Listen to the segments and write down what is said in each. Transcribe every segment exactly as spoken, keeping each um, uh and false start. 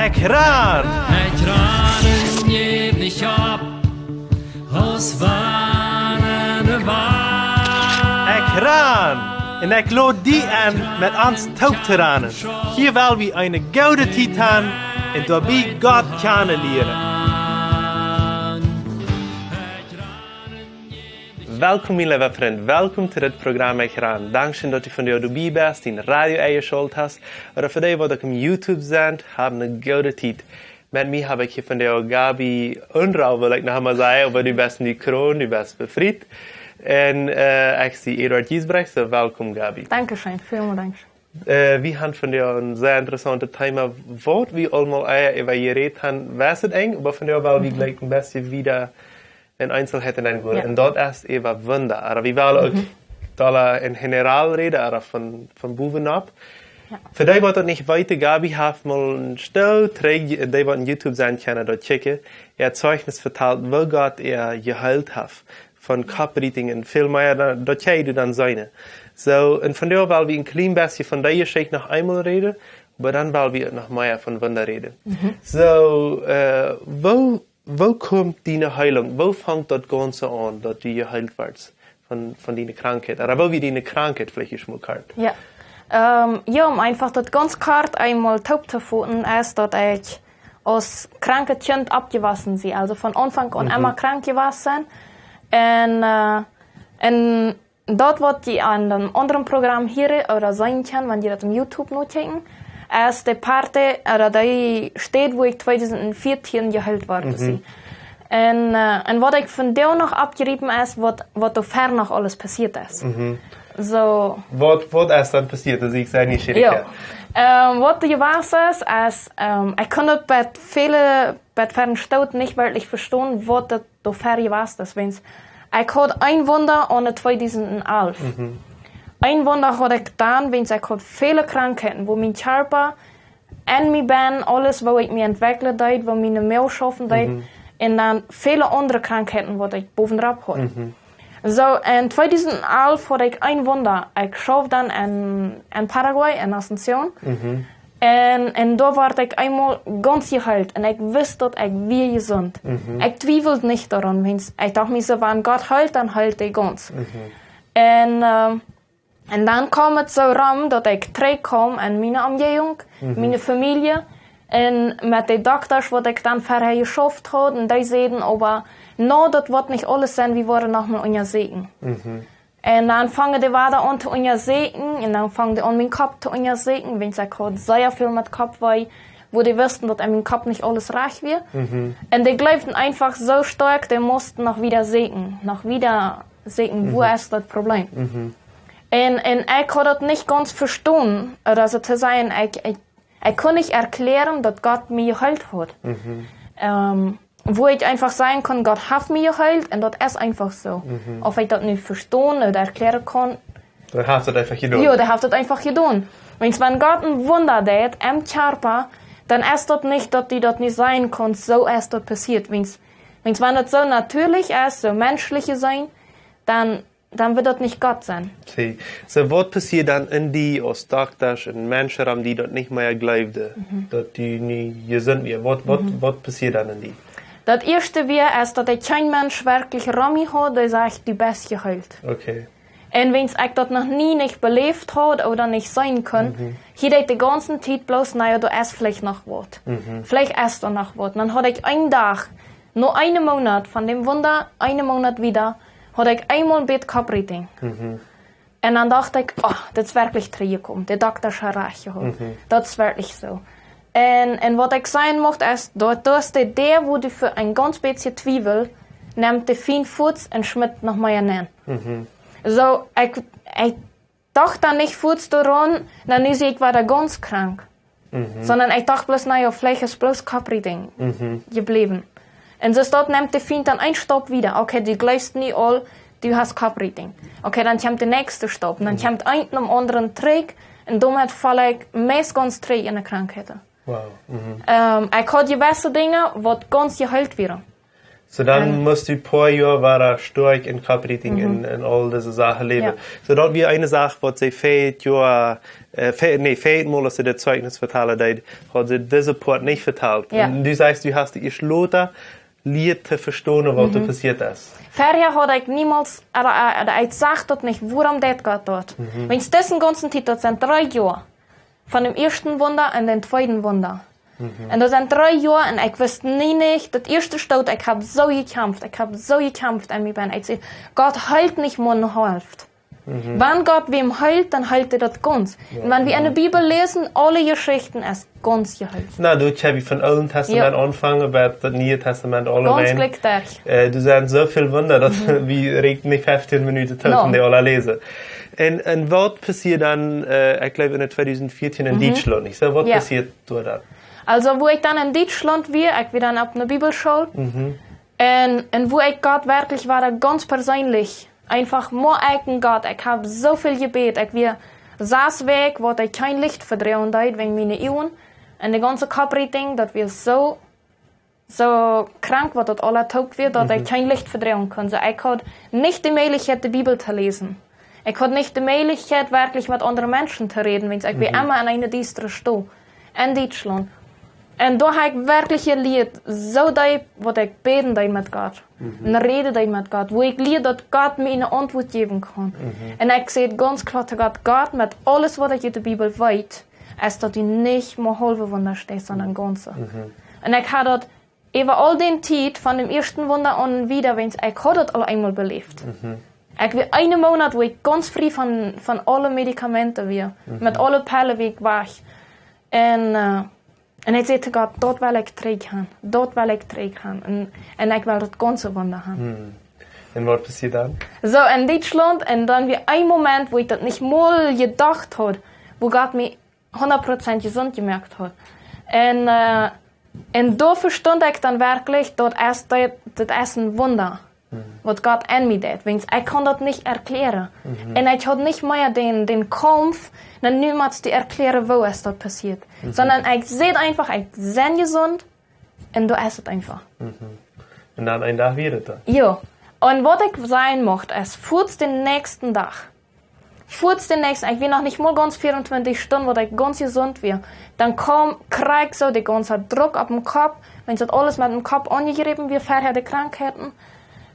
Ekj ran! Ekj ran un jäw nich opp, aus wann de Wand. Ekj ran! Un ekj lod die en, met ons toop to ranen. Hia well wie eene goode Tiet han un doabie Gott kjanen lieren. Welkom, mien leewa Frint. Welkom to dit Program Ekj ran. Dankscheen, daut du vondoag doabie best, dien Radio enjeschalt hast, ooda fa dee, waut uk opp YouTube sent, hab eene goode Tiet. Met mie hab ekj hia vondoag Gabi Unrau, well ekj noch emol sajen, oba du best nich krank, du best befriet. Un, äh, ekj sie Eduard Giesbrecht, soo welkom, Gabi. Dankscheen, väl mol dankscheen. Äh, wie han vondoag een sea interessauntet Thema, waut wie aul mol ea äwa jerät han, wia et enj, oba vondoag well wie jlikj een bät wieda en Eenselheiten engonen. Jo. Un daut es äwa Wunda. Ooda wie wellen uk dolla en general räden, ooda von, von bowen opp. Jo. Fa dee, waut daut nich weeten, Gabi haft mol een Stoot trigj, dee, waut opp YouTube sent, kjennen daut checken, äa Zeichnis vetalt, woo Gott äa jeheelt haft von Kopprietinj un väl mea, daut, daut jie du dan seenen. Soo, un vondoag well wie een kjlien bät von dee Jeschicht noch eemol räden, oba dan well wie noch mea von Wunda räden. Mhm. Soo, äh, woo, woo kjemt diene Heilunk? Woo fangt daut Gaunze aun, daut du jeheelt woascht von, von diene Krankheit? Ooda woo wia diene Krankheit veleicht ieescht mol kort? Jo. Ähm, jo, om eenfach daut gaunz kort eemol toop to foten, es daut ekj aus kranket Kjint oppjewossen sie. Aulsoo von Aunfank aun emma krank jewast sennen. Un, äh, un daut, waut jie aun däm aundren Program hieren ooda seenen kjennen, wan jie daut opp YouTube nokjikjen, es de Parte, ooda dee Städ, wua ekj tweedusent vieetieen jeheelt worden sie. Un, äh, un waut ekj vondoag noch oppjriepen es, waut, waut doa ver noch aules passieet es. Mhm. Soo. Waut, waut es dan passieet? Aulsoo ekj sie nich Jo. Ähm, waut doa jewast es, es, ähm, ekj kunn daut bie väle, bie väle Stoot nich werkjlich vestonen, waut daut doa ver jewast es. Wiels ekj haud een Wunda aune tweedusent alf. Mhm. Een Wunda haud ekj dan, wiels ekj haud väle Krankheiten, wua mien Kjarpa en mie benn, aules, woo ekj mie entwekjlen deed, woo miene Moag schaufen deed, mhm, un dan väle aundre Krankheiten, waut ekj bowenop haud. Mhm. Soo, en tweedusent alf haud ekj een Wunda. Ekj schauft dan en, en Paraguay, en Asunción. Mhm. Un, un doa wort ekj eemol gaunz jeheelt. Un ekj wist, daut ekj wia jesunt. Mhm. Ekj twieweld nich doaraun, wiels ekj docht mie soo, wan Gott heelt, dan heelt hee gaunz. Mhm. Un, ähm, un dan kjeem et soo rom, daut ekj trigjkjeem en miene Omjäajunk, mhm, miene Famielje. Un met de Doktasch, waut ekj dan verhäa jeschauft haud, un dee säden, oba, nä, daut woat nich aules sennen, wie woaren noch mol unjasieekjen. Mhm. Un dan fungen dee wada aun to unjasieekjen, un dan fungen dee aun mienen Kopp to unjasieekjen, wiels ekj haud sea väl met Koppwee, wua dee wisten, daut en mienen Kopp nich aules rajcht wia. Mhm. Un dee jleewden eenfach soo stoakj, dee musten noch wieda sieekjen, noch wieda sieekjen, wua, mhm, es daut Problem. Mhm. Un, un ekj haud daut nich gaunz vestonen, ooda soo to sajen, ekj, ekj, ekj kunn nich erkjläaren, daut Gott mie jeheelt haud. Mhm. Ähm, wua ekj eenfach sajen kunn, Gott haft mie jeheelt un daut es eenfach soo. Mhm. Auf ekj daut nu vestonen ooda erkjläaren kaun. Dee haft daut eenfach jedonen. Jo, dee haft daut eenfach jedonen. Wiels wan Gott een Wunda deit em Kjarpa, dan es daut nich, daut du daut nich sajen kaust, soo es daut passieet. Wiels, wiels wan daut soo natieelich es, soo menschlich jeseenen, dan dan woat daut nich Gott sennen. See, soo waut passieed dan en die aus Doktasch un Menschen, aun die daut nich mea jleewden, mhm, daut du nich jesunt wieescht? Waut, waut, mhm, waut passieed dan en die? Daut ieeschte wia, es daut ekj kjeen Mensch werkjlich rom mie haud, dee sajcht, du best jeheelt. Okay. Un wiels ekj daut noch nie nich beläft haud ooda nich seenen kunn, mhm, hieed ekj de gaunze Tiet bloos, na jo, doa es veleicht noch waut. Mhm. Veleicht es doa noch waut. Dan haud ekj een Dach, no eenen Moonat von däm Wunda, eenen Moonat wieda, haud ekj eemol een bät Kopprietinj. Mhm. Un dan docht ekj, oh, dit es werkjlich trigjjekomen. De Doktasch hauden rajcht jehaut. Mhm. Daut es werkjlich soo. Un, un waut ekj sajen mucht es, daut, daut es de Däa, wua du fa een gaunz bät Twiewel, nemt dee Fient fuaz un schmitt noch mea nenn. Mhm. Soo, ekj, ekj docht dan nich fuaz doaraun, dan nu sie ekj wada gaunz krank. Mhm. Sonda ekj docht bloos, na jo, veleicht es bloos Kopprietinj, mhm, jebläwen. Un soo daut nemt de Fient dan een Staup wieda. Okay, du jleefst nu aul, du hast Kopprietinj. Okay, dan kjemt de näakjste Staup. Un dan, mhm, kjemt eent nom aundren trigj. Un doamet foll ekj meist gaunz trigj en de Krankheit. Wow. Mhm. Ähm, ekj haud jewesse Dinja, waut gaunz jeheelt wieren. So dan must du poa Joa wada stoakj en Kapriting en, en aul dise Sachen läwen. So daut wia eene Sach, waut see väl Joa, äh, väl, nä, väl mol, aus see daut Zeichnis vetalen deed, haud see dise Poat nich vetalt. Un du sajchst, du hast ieescht lota jelieet to vestonen, waut doa passieet es. Verhäa haud ekj niemols, äh, äh, ekj sach daut nich, wuarom deit Gott daut. Wan disen gaunzen Tiet, daut sent dree Joa. Von däm ieeschten Wunda un däm tweeden Wunda. Un daut sent dree Joa un ekj wist nie nich, daut ieeschte Stoot, ekj hab soo jekjamft, ekj hab soo jekjamft en mie bennen. Ekj säd, Gott heelt nich mau ne Halft. Wan Gott wäm heelt, dan heelt hee daut gaunz. Un wan wie en de Bibel läsen, aule Jeschichten es gaunz jeheelt. Na, du, Chevy, von Oolen Tastament aunfangen bat daut Niee Tastament aule Gaunz Ween. Äh, doa sent soo väl Wunda, daut wie räakjnen nich feftieen Minuten Tiet, om dee aule läsen. Un, un waut passieed dan, äh, ekj jleew, en tweedusent vieetieen en Dietschlaunt, nich soo? Waut passieed doa dan? Also, wua ekj dan en Dietschlaunt wia, ekj wia dan opp ne Bibelschool. Un, un wua ekj Gott werkjlich wada gaunz perseenlich, eenfach mau ekj un Gott, ekj hab soo väl jebät, ekj wia sas Wäakj, waut ekj kjeen Licht vedroagen deed wäajen miene Uagen. Un de gaunze Kapriting, daut wia soo, soo krank, waut daut aula toop wia, daut ekj kjeen Licht vedroagen kunn. So, ekj haud nich de Mäajlichkjeit, de Bibel to läsen. Ekj haud nich de Mäajlichkjeit, werkjlich met aundre Menschen to räden, wiels ekj wia emma en eene diestre Stow en Dietschlaunt. Un doa hab ekj werkjlich jelieet, soo deep, waut ekj bäden deed met Gott. Un räden deed met Gott, wua ekj lieed, daut Gott mie eene Auntwuat jäwen kaun. Un ekj säd gaunz kloa to Gott, Gott, met aules, waut ekj ut de Bibel weet, es daut du nich mau haulwe Wunda deist, sonda gaunze. Un ekj hab daut äwa aul dän Tiet von däm ieeschten Wunda aun wieda, wiels ekj haud daut aul eemol beläft. Ekj wia eenen Moonat, wua ekj gaunz frie von, von aule Medikamente wia. Met aule Pellen wia ekj wajch. Un, äh, un ekj säd to Gott, daut well ekj trigj han, daut well ekj trigj han. Un, un ekj well daut gaunze Wunda han. Un waut passieed dan? So, en Dietschlaunt, un dan wia een Moment, wua ekj daut nich mol jedocht haud, wua Gott mie hundat Prozent jesunt jemoakt haud. Un, äh, un doa vestunt ekj dan werkjlich, daut es, daut, daut es een Wunda, waut Gott en mie deit. Wiels ekj kunn daut nich erkjläaren. Un ekj haud nich mea dän, dän Kaumf, dan nu motst du erkjläaren, woo es daut passieet. Sonda ekj säd eenfach, ekj sie jesunt, un doa es et eenfach. Un dan een Dach wia et dan? Jo. Un waut ekj sajen mucht, es, fuaz dän näakjsten Dach, fuaz dän näakjsten, ekj wia noch nich mol gaunz vieauntwintich Stunden, waut ekj gaunz jesunt wia, dan kaum krakjt soo de gaunze Druck opp dän Kopp, wiels daut aules met dän Kopp aunjejräwen wia, verhäa de Krankheiten,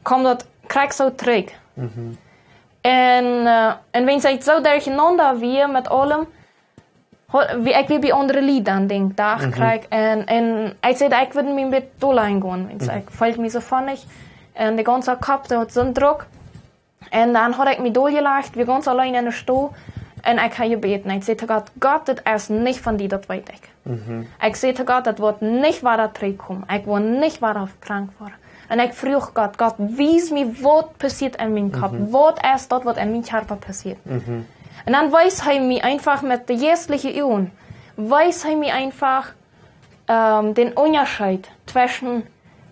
kaum daut krakjt soo trigj. Un, äh, un wiels ekj soo derchenaunda wia met aulem, Ho-, wie, ekj wia bie aundre Lied aun dän Dach, krakjt, un, un ekj säd, ekj wudd mie een bät dol aungonen, wiels ekj feeld mie soo funny. Un de gaunze Kopp, dee haud soon Druck. Un dan haud ekj mie dol jelajcht, wia gaunz auleen en de Stow. Un ekj hab jebäden. Ekj säd to Gott, Gott, dit es nich von die, daut weet ekj. Ekj säd to Gott, daut woat nich wada trigjkomen. Ekj woa nich wada krank woaren. Un ekj fruach Gott, Gott, wies mie, waut passieet en mienen Kopp? Waut es daut, waut en mienen Kjarpa passieet? Un dan wees hee mie eenfach met de jeistliche Uagen, wees hee mie eenfach, ähm, dän Unjascheet tweschen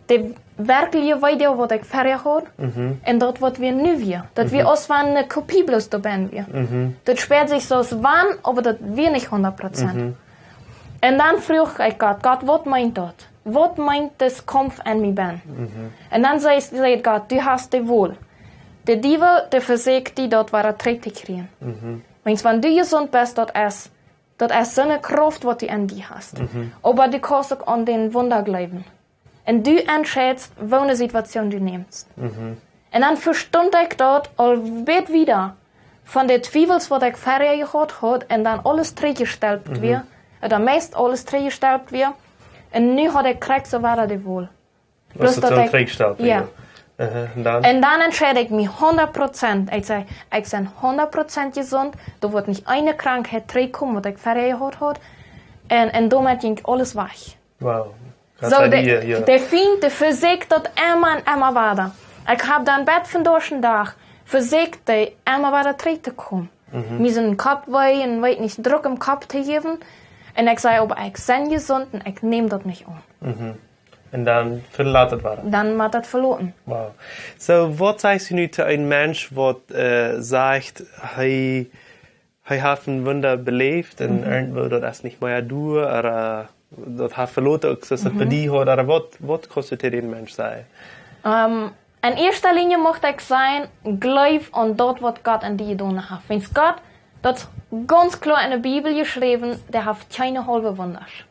de werkjliche Video, waut ekj verhäa haud, un daut, waut wia nu wia. Daut wia aus wan eene Kopie bloos doabennen wia. Daut späad sikj soo aus wan, oba daut wia nich hundat Prozent. Un dan fruach ekj Gott, Gott, waut meent daut? Waut meent dis Kaumf en mie bennen? Un dan säd, säd Gott, du hast de Wol. De Diewel, dee vesieekjt die daut wada trigj to kjrieen. Wiels wan du jesunt best, daut es, daut es soone Krauft, waut du en die hast. Oba du kaust uk aun dän Wunda jleewen. Un du entscheidst, woone Situation du nemst. Un dan vestunt ekj daut aul een bät wieda von de Twiewels, waut ekj verhäa jehaut haud, un dan aules trigjjestalpt wia, ooda meist aules trigjjestalpt wia. Un nu haud ekj krakjt soo wada de Wol. Bloos daut ekj trigjjestalpt wia. Un dan? Un dan entscheid ekj mie hundat Prozent. Ekj säd, ekj sie hundat Prozent jesunt, doa woat nich eene Krankheit trigjkomen, waut ekj verhäa jehaut haud. Un, un doamet jinkj aules wajch. Wow. Soo, de, de Fient, dee vesieekjt daut emma un emma wada. Ekj hab dan bat vondoag dän Dach vesieekjt, dee emma wada trigj to komen. Mie soon Kopp wee un weet nich, Druck em Kopp to jäwen. Un ekj säd, oba ekj sie jesunt un ekj nem daut nich aun. Un dan velat daut wada. Dan mott daut veloten. Wow. Soo, waut sajchst du nu to een Mensch, waut, äh, sajcht, hee hee haft een Wunda beläft un irjentwoo daut es nich mea doa, ooda daut haft veloten, uk soo aus daut bie die haud, ooda waut, waut kaust du to dän Mensch sajen? Ähm, in eerste Linie mucht ekj sajen, jleew aun daut, waut Gott aun die jedonen haft. Wiels Gott, daut es gaunz kloa enne Bibel jeschräwen, dee haft kjeene haulwe Wundasch.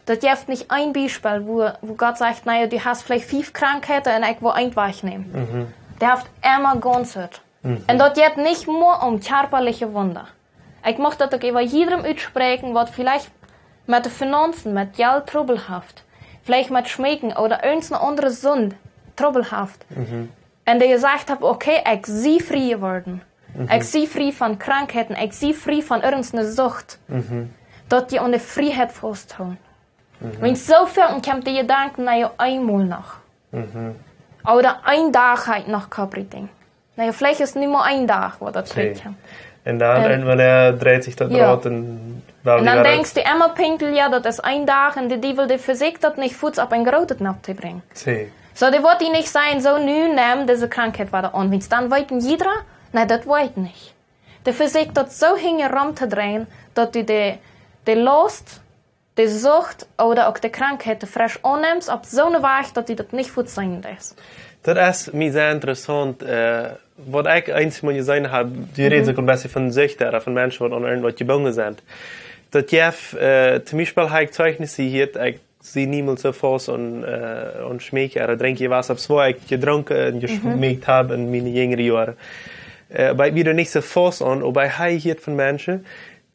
Daut jeft nich een Biespel, wua, wua Gott sajcht, na jo, du hast veleicht fief Krankheiten un ekj well eent wajchnämen. Dee haft emma gaunz waut. Un daut jeit nich mau om kjarpaliche Wunda. Ekj mucht daut uk äwa jiedrem utspräakjen, waut veleicht met de Finanzen, met Jelt Trubbel haft, veleicht met Schmeekjen ooda irjent eene aundre Sind Trubbel haft. Un dee jesajcht haft, okay, ekj sie frie jeworden. Ekj sie frie von Krankheiten, ekj sie frie von irjent eene Sucht. Daut jie aun de Frieheit fausthoolen. Wiels soo väl kjemt de Jedanken, na jo, eemol noch. Ooda een Dach ha ekj noch Kopprieting. Na jo, veleicht es nu mau een Dach, waut daut Soo. Kjrieen. Un dan, un wanea dreit sikj daut Jo. Rad un Un dan denkjst du emma, Pinkel, jo, daut es een Dach un de Diewel, dee vesieekjt daut nich fuaz opp een grootet Nopp to brinjen. Soo. Soo, dee woat die nich sajen, soo, nu nemm dise Krankheit wada aun. Wiels dan weet een jiedra, na, daut weet nich. Dee vesieekjt daut soo hinjarom to dreien, daut du de, de Laust, de Sucht ooda uk de Krankheit fresch aunnemst, opp soone Wajch, daut du daut nich fuaz seenen deist. Daut es mie sea interessaunt, äh, waut ekj eensmol jeseenen hab, du rätst uk een bät von Süchten ooda von Menschen, waut aun irjent waut jebungen sent. Daut jeft, äh, toom Biespel hab ekj Zeijchnissen jehieet, ekj sie niemols soo faust aun, äh, aun Schmeekjen ooda Drinkjen, waut opp soo ekj jedrunken un jeschmeekjt hab en miene jinjre Joaren. Äh, oba ekj wia doa nich soo faust aun, oba ekj hab jehieet von Menschen,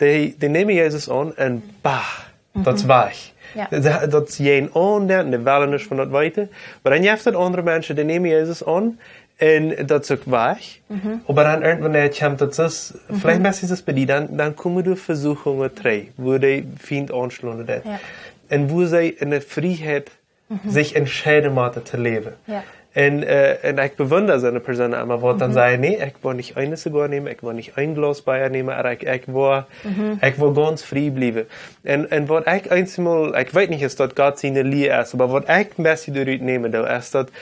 dee, dee nämen Jesus aun un bah, daut es wajch. Jo. Daut, daut see aundenkjen, dee wellen nich von daut weeten. Oba dan jeft daut aundre Menschen, dee nämen Jesus aun un daut es uk wajch. Oba dan irjentwanea kjemt daut soo, veleicht een bät soo bie die, dan, dan komen doa Vesieekjungen trigj, wua de Fient aunschlonen deit. Jo. Un wua see enne Frieheit sikj entscheiden motten to läwen. Jo. Un, äh, un ekj bewunda soone Persoonen emma, waut dan sajen, nä, ekj well nich eene Zigoa nämen, ekj well nich een Glaus Bia nämen, oba ekj, ekj well, ekj well gaunz frie bliewen. Un, un waut ekj eensmol, ekj weet nich, aus daut Gott siene Lia es, oba waut ekj een bät doaropp nämen doo, es daut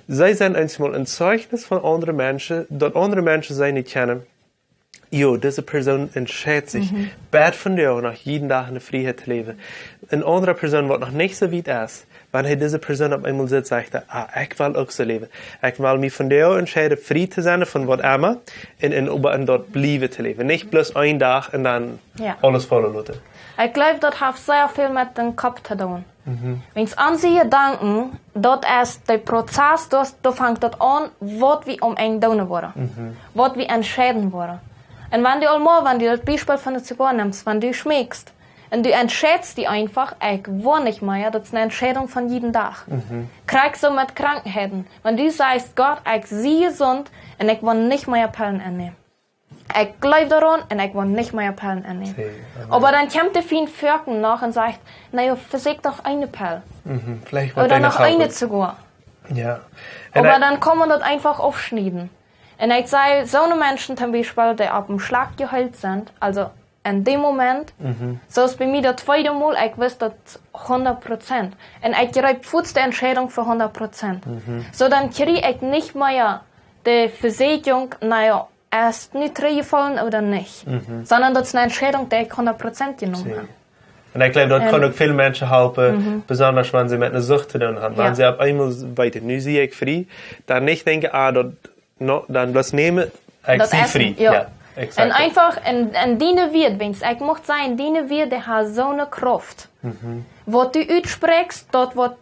see sent eensmol een Zeijchnis von aundre Menschen, daut aundre Menschen seenen kjennen, jo, dise Persoon entscheit sikj, bat von doa noch jieden Dach enne Frieheit to läwen. Een aundra Persoon, waut noch nich soo wiet es, wan hee dise Persoon opp eemol sitt, sajcht hee, ah, ekj well uk soo läwen. Ekj well mie von doa entscheiden, frie to sennen von waut emma, un, un oba en daut bliewen to läwen. Nich bloos een Dach un dan Jo. aules faulen loten. Ekj jleew, daut haft sea väl met dän Kopp to doonen. Wiels onse Jedanken, daut es de Prozess, daut, doa fangt daut aun, waut wie om Enj doonen woaren. Waut wie entscheiden woaren. Un wan du aulmol, wan du daut Biespel von de Zigoa nemst, wan du schmeekjst, un du entscheidst die eefach, ekj well nich mea, daut es eene Entscheidung von jieden Dach. Krakjt soo met Krankheiten. Wan du sajchst, Gott, ekj sie jesunt un ekj well nich mea Pellen ennämen. Ekj jleew doaraun un ekj well nich mea Pellen ennämen. Soo, amen. Oba dan kjemt de Fient foaken noch un sajcht, na jo, vesieekj doch eene Pell. Veleicht waut Ooda eene noch eene halpen. Zigoa. Jo. Un Oba ekj dan kaun maun daut eefach aufschnieden. Un ekj saj, soone Menschen toom Biespel, dee opp een Schlach jeheelt sent, aulsoo en däm Moment, soo aus bie mie daut tweede Mol, ekj wist daut hundat Prozent. Un ekj jreep fuaz de Entscheidung fa hundat Prozent. Soo dan kjrie ekj nich mea de Vesieekjunk, na jo, es nu trigjjefollen ooda nich. Sonda daut es eene Entscheidung, dee ekj hundat Prozent jenomen Soo. hab. Un ekj jleew, daut En kaun uk väl Menschen halpen, besonda wan see met eene Sucht to doonen haben. Jo. Wan see opp eemol weeten, nu sie ekj frie, dan nich denkjen, ah, daut, no, dan bloos nämen, ekj Daut sie Essen, frie. jo. Jo, exakt. Un eefach en, en diene Wieed, wiels ekj mucht sajen, diene Wieed, dee haben soone Krauft. Waut du utspräakjst, daut woat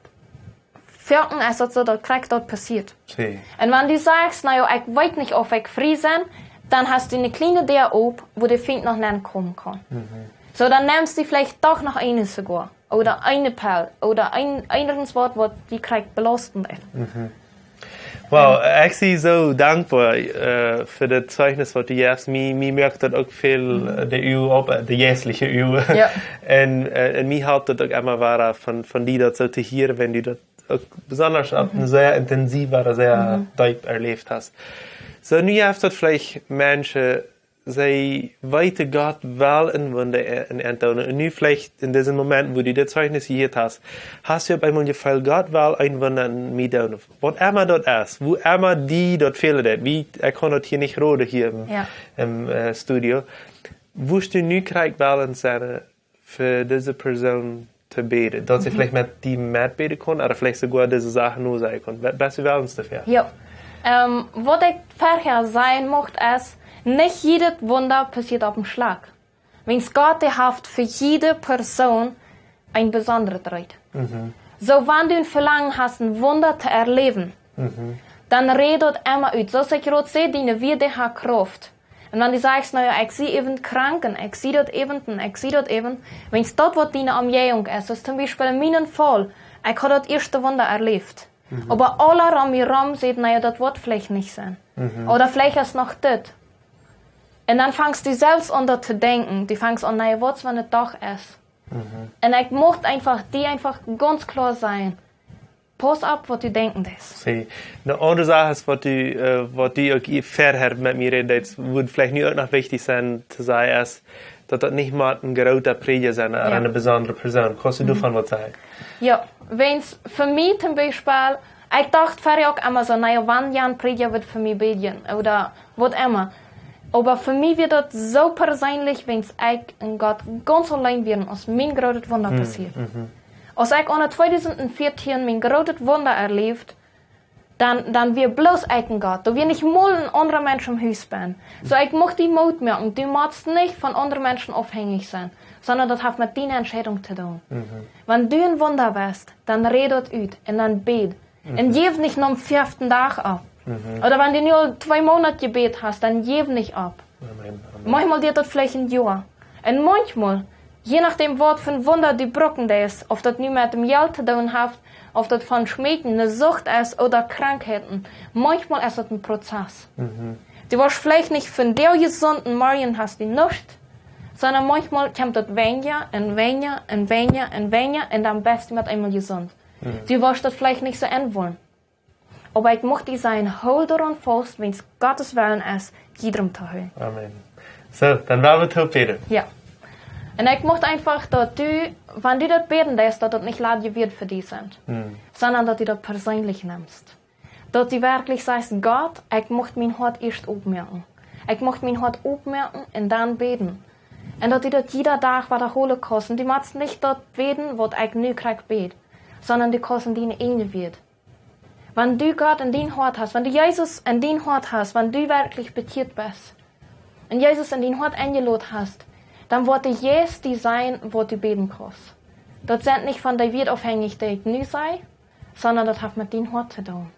foaken es daut soo, daut krakjt daut passieet. Soo. Un wan du sajchst, na jo, ekj weet nich, auf ekj frie sie, dan hast du eene kjliene Däa op, wua de Fient noch nenkomen kaun. Soo, dan nemst du veleicht doch noch eene Zigoa. Ooda eene Pell. Ooda een, irjent waut, waut die krakjt belausten deit. Wow, ekj sie soo dankboa, äh, fa daut Zeijchnis, waut du jefst. Mie, mie moakt daut uk väl, äh, de Uagen op, äh, de jeistliche Uagen. Jo. Un, äh, un mie halpt daut uk emma wada von, von die daut soo to hieren, wan du daut uk besonda opp eene sea intensiewe ooda sea deep erläft hast. Soo, nu jeft daut veleicht Menschen, see weeten, Gott well een Wunda en, en doonen. Un nu veleicht en disen Moment, wua du dit Zeijchnis jehieet hast, hast du opp eemol jefeelt, Gott well een Wunda en mie doonen. Waut emma daut es, wua emma die daut fälen deit. Wie, ekj kaun daut hia nich roden hia em, Jo. em, äh, Studio. Wurscht du nu krakjt wellen sennen, fa dise Persoon to bäden, daut see veleicht met die metbäden kaun, ooda veleicht soogoa dise Sachen nu sajen kaun. Be-, best du wellens doafäa? Jo. Ähm, waut ekj verhäa sajen mucht es, nich jiedet Wunda passieet opp een Schlach. Wiels Gott, dee haft fa jiede Persoon een besondret Reed. Mhm. Soo, wan du een Velangen hast, een Wunda to erläwen, mhm, dan räd daut emma ut. Soo aus ekj jrod säd, diene Wieed, dee haben Krauft. Un wan du sajchst, na jo, ekj sie äwent krank un ekj sie daut äwent un ekj sie daut äwent, wiels daut waut diene Omjäajunk es, soo aus toom Biespel en mienen Faul, ekj haud daut ieeschte Wunda erläft. Mhm. Oba aula rom mie rom säden, na jo, daut woat veleicht nich sennen. Mhm. Ooda veleicht es noch dit. Un dan fangst du selfst aun daut to denkjen. Du fangst aun, na jo, waut wan et doch es. Mhm. Un ekj mucht eefach, die eefach gaunz kloa sajen. Pauss opp, waut du denkjen deist. See, eene aundre Sach es, waut du, äh, waut du uk hia verhäa met mie räden deedst, waut veleicht nu uk noch wichtich es to sajen, es, daut daut nich mott een groota Prädja sennen, ooda, jo, eene besondre Persoon. Kaust du, mhm, doavon waut sajen? Jo, wiels fa mie toom Biespel, ekj docht verhäa uk emma soo, na jo, wan een Prädja woat fa mie bäden, ooda waut emma. Oba fa mie wia daut soo perseenlich, wiels ekj un Gott gaunz auleen wieren, aus mien grootet Wunda, mhm, passieed. Mhm. Aus ekj aune tweedusent vieetieen mien grootet Wunda erläft, dan, dan wia bloos ekj un Gott. Doa wia nich mol een aundra Mensch em Hus bie. Soo, ekj mucht die Moot moaken, du motst nich von aundre Menschen aufhänjich sennen, sonda daut haft met diene Entscheidunk to doonen. Mhm. Wan du een Wunda west, dan räd daut ut un dan bäd. Mhm. Un jeff nich nom feften Dach opp. Mhm. Ooda wan du nu aul twee Moonat jebät hast, dan jeff nich opp. Amen, amen. Maunchmol diet daut veleicht een Joa. Un maunchmol, je nodäm waut fa een Wunda du brucken deist, auf daut nu met däm Jelt to doonen haft, auf daut von Schmeekjen, eene Sucht es ooda Krankheiten, maunchmol es daut een Prozess. Mhm. Du woascht veleicht nich von däm jesunden, morjen hast du nuscht, sonda maunchmol kjemt daut weinja un weinja un weinja un weinja un dan best du met eemol jesunt. Mhm. Du woascht daut veleicht nich soo enwellen. Oba ekj mucht die sajen, hool doaraun faust, wiels Gott sien Wellen es, jiedrem to heelen. Amen. Soo, dan woa wie toop bäden. Jo. Un ekj mucht eefach, daut du, wan du daut bäden deist, daut daut nich ladje Wieed fa die sent, hm, sonda daut du daut perseenlich nemst. Daut du werkjlich sajchst, Gott, ekj mucht mien Hoat ieescht opmoaken. Ekj mucht mien Hoat opmoaken un dan bäden. Un daut du daut jieda Dach wadaholen kaust. Un du motst nich daut bäden, waut ekj nu krakjt bäd, sonda du kaust en diene eejne Wieed. Wan du Gott en dien Hoat hast, wan du Jesus en dien Hoat hast, wan du werkjlich bekjieet best un Jesus en dien Hoat enjelot hast, dan woat de Jeist die sajen, waut du bäden kaust. Daut sent nich von dee Wieed aufhänjich, dee ekj nu saj, sonda daut haft met dien Hoat to doonen.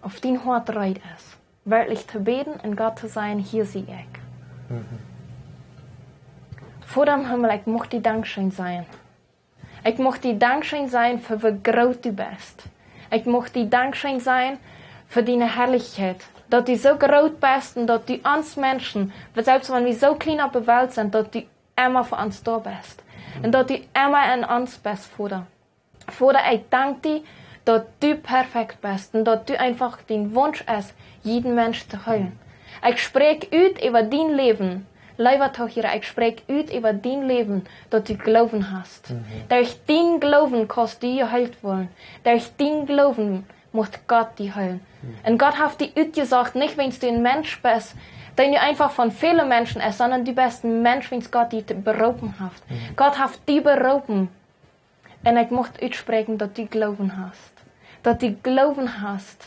Auf dien Hoat reed es, werkjlich to bäden un Gott to sajen, hia sie ekj. Mhm. Voda em Himmel, ekj mucht die dankscheen sajen. Ekj mucht die dankscheen sajen fa woo groot du best. Ekj mucht die dankscheen sajen fa diene Harlichkjeit. Daut du soo groot best un daut du ons Menschen, selfst wan wie soo kjlien opp de Welt sent, daut du emma fa ons doa best. Un daut du emma en ons best, Voda. Voda, ekj dank die, daut du perfekt best un daut du eefach dien Wunsch es, jieden Mensch to heelen. Ekj spräakj ut äwa dien Läwen. Leewa Toohiera, ekj spräakj ut äwa dien Läwen, daut du Gloowen hast. Mhm. Derch dien Gloowen kaust du jeheelt woaren. Derch dien Gloowen mucht Gott die heelen. Mhm. Un Gott haft die utjesocht, nich wiels du een Mensch best, dee nu eefach von väle Menschen es, sonda du best een Mensch, wiels Gott die to-, beroopen haft. Mhm. Gott haft die beroopen. Un ekj mucht utspräakjen, daut du Gloowen hast. Daut du Gloowen hast,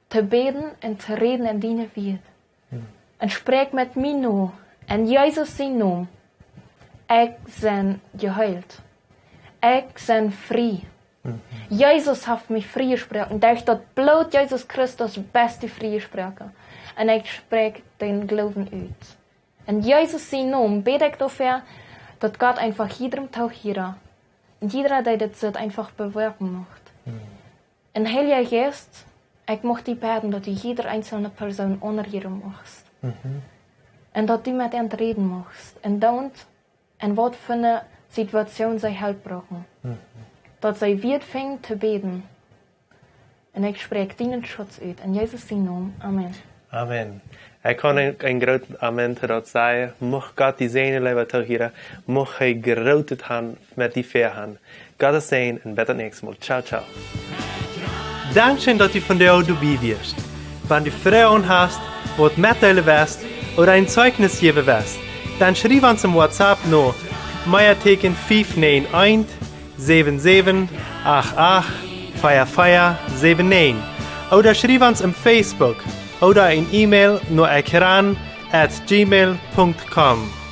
to bäden un to räden en diene Wieed. Hm. Un spräakj met mie no, en Jesus sien Nomen. Ekj sie jeheelt. Ekj sie frie. Mhm. Jesus haft mie friejesproaken. Derch daut Bloot Jesus Christus best du friejesproaken. Un ekj spräakj dän Gloowen ut. En Jesus sien Nomen bäd ekj doafäa, daut Gott eefach jiedrem Toohiera un jieda, dee dit sitt, eefach bewirkjen mucht. Mhm. Un Heilja Jeist, ekj mucht die bäden, daut du jiede eensje Persoon aunrieren muchst. Mhm. Un daut du met an räden muchst. Un dan, en waut fa eene Situation see Help brucken. Mhm. Daut see Wieed finjen to bäden. Un ekj spräakj dienen Schutz ut. En Jesus sien Nomen. Amen. Amen. Ekj kaun een, een grootet Amen to daut sajen. Mucht Gott die säajnen, leewa Toohiera. Mucht hee Grootet han met die väahan. Gott säajen un bat daut näakjste Mol. Ciao, ciao. Dankscheen, daut du vondoag doabie wieescht. Wan du Froagen hast, waut metdeelen west ooda een Zeichnis jäwen west, dan schriew ons em WhatsApp no Meatieekjen fief näajen eent säwen säwen acht acht fea fea säwen näajen, ooda schriew ons em Facebook ooda een E-Mail no ekran at gmail punkt com.